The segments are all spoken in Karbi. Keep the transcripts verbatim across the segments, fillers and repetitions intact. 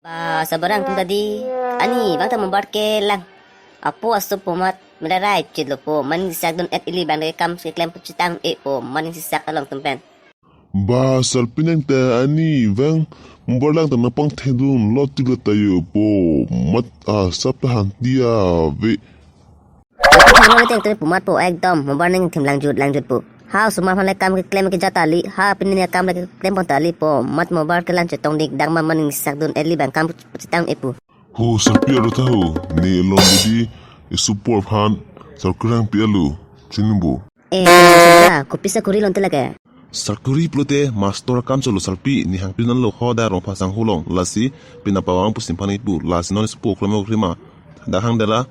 Ba, sabarang tum tadi. Ani, vang ta mobile kelang. Apo aso po mat, melarai chit lo po, maning sisak dun-et ili bang de kam si klem pu chetang e po, maning sisak along tum pen. Ba, sarpi nang ta ani, vang mobile lang ta nangpangthedun lo tik lo ta yo po, mat asap ta hanti ave. Thilo teng teng pu mat po ekdom, mobile nangthim langjut langjut po. Ha osomar aphan le kam keklem ke jat kali, ha pini ne kam le keklem pon ta kali po, mat mobile kelang chetong dik dang ma maning sisak dun-et ili bang kam pu chetang e po. Ho, sarpi aro tha ho, ne along bidi, esopo aphan, sarkuri nangpi alo, chinibo. Eh, sarkuri, kopi sarkuri lon te lake. Sarkuri pulote, mastor akam cholo sarpi, ne hangpi dunlo ho da Rongphar sangho along, lasi, pina pawang pusi nephan kipu, lasi non esopo kroi mo kroi ma. Dak hang dela,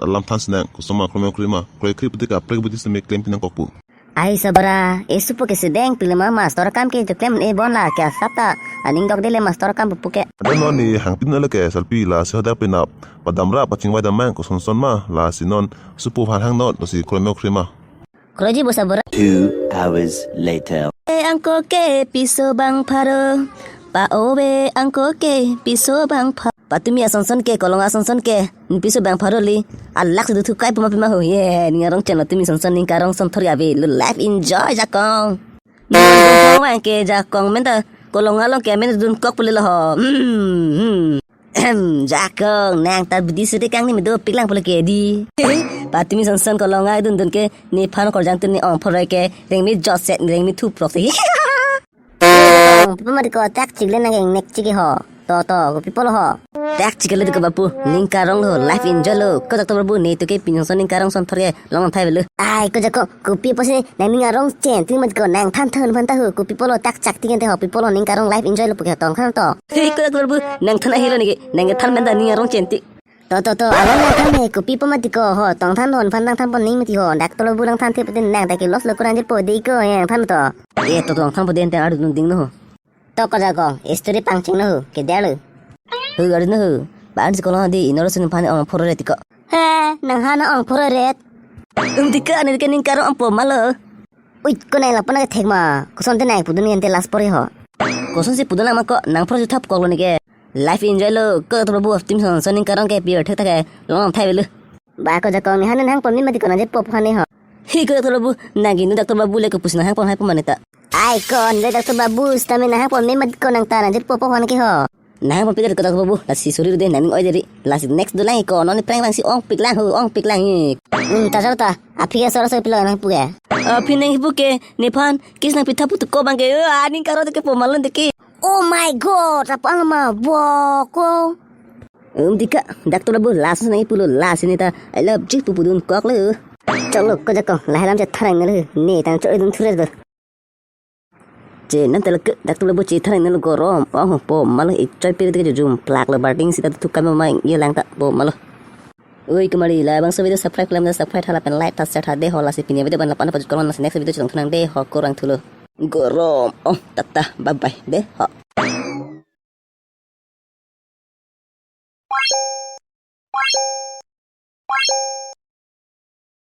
alam than sinang, koson ma kroi mo kroi ma, kroikre pulote kaprek bidi seme klem pinang kokpo. Ai sabara, esopo ke sedeng pile ma mastor akam ke jo klem e bon la ke asap ta, aning dok dele mastor akam pupu ke. Ada non ne hangpi dunlo ke sarpi lasi hadak pina padamra pachingvai dam mang koson son ma lasi non esopo aphan hang non lasi kroi mo kroi ma. Kroiji bo sabara. Two hours later. E angko ke piso bang pharo, pa ove angko ke piso bang pharo. Patumi ason son ke, kolong ason son ke, ne piso bang pharo li, alak si duthu kai puma pima ho, ye, ning arong chen lo tumi son son ning karong son thori ave, lo life enjoy jakong. Ning arong chen lo vang ke jakong, men ta, kolong along ke men dun kok pule lo ho, hmm, hmm. Ahem, jakong, nang ta bidi suri kang ni medo pik lang pule ke di. Patumi son son kolong ai dun dun ke, nephan korjang tun ne ong phoroi ke, rengmi jotset, rengmi thu prok si. Pi pu mati ko tak chikle nang nek chiki ho. To to, kopi pulo ho. Tak chikle ko bapu, ning karong lo, life enjoy lo. Ko tak to bapu, ne to ke pini son ning karong son thor ke, long thai velo. Ai, ko jako, kopi pusi nang ning arong chen, ting mati ko nang than than phan ta ho, kopi pulo tak chak ting te ho, pi pulo ning karong life enjoy lo pu ke tong khan to. Hei, ko tak to bapu, nang than ahilo niki, nang than men ta ning arong chen ti. To to to, along nang than he, kopi pu mati ko ho, tong than hon phan nang than pon ning mati ho, dak to lo bu nang than the putin nang ta ke loss lo kurang je po dei ko, yang than to. Eh, to tong than po den te adu dun ding no ho. To ko jako, story pangcheng no ho, ke der lo. Ho, adu no ho. Ban si kolong di inor sun phan ong phoro re ti ko. He, nang hana ong phoro re. Um, ti ka ne ke ning karong ong po ma lo. Ui, ko nai lapan ke thek ma. Koson te nai pudun ngen te last pori ho. Koson si pudun ma ko, nang phoro ju thap kok lo ne ke. Life enjoy lo, ko to bapu tim son son ning karong ke pior thek ta ke, long thai velo. Ba ko jako, ne hana nang pon mi mati ko nang je pop hane ho. Hi ko to bapu, nang inu dak to bapu le ko pusi nang pon hai pon mane ta. Ai ko, ne dak to bapu, sitame nang pon mi mati ko nang ta nang je pop pop hane ke ho. Nang pon pik ko to bapu, lasi suri de nang oi deri, lasi next do lang ko, non prank lang si ong pik lang ho, ong pik lang hi. Hmm, ta jao ta, aphi ke sora so pilo nang pu ke. Aphi nang pu ke, nephan, kiss nang pitha pu tu ko bang ke, ah, ning karong te ke po ma lo te ke. Oh my God, apa alama, bo ko. Um, ti ka, dak to bapu, last nang pulo, last ne ta, I love you pu pudun kok lo. Chalo, ko jako, lahai lam chethan nang lo, ne tang cho dun thur do. Che, nang te lo ke, dak to bapu chethan nang lo gorom, oh, po ma lo, ik choi piri te jum, plak lo, barting sita tu kam ma, ye lang ta, po ma lo. Oi, kemari, labangso video subscribe, klam subscribe, hala pen like, ta share, ta de ho, lasi pini video ban lapan apa jukon, lasi next video chetong thu nang de ho, kurang thu lo. Gorom, oh, tata, bye bye, de ho.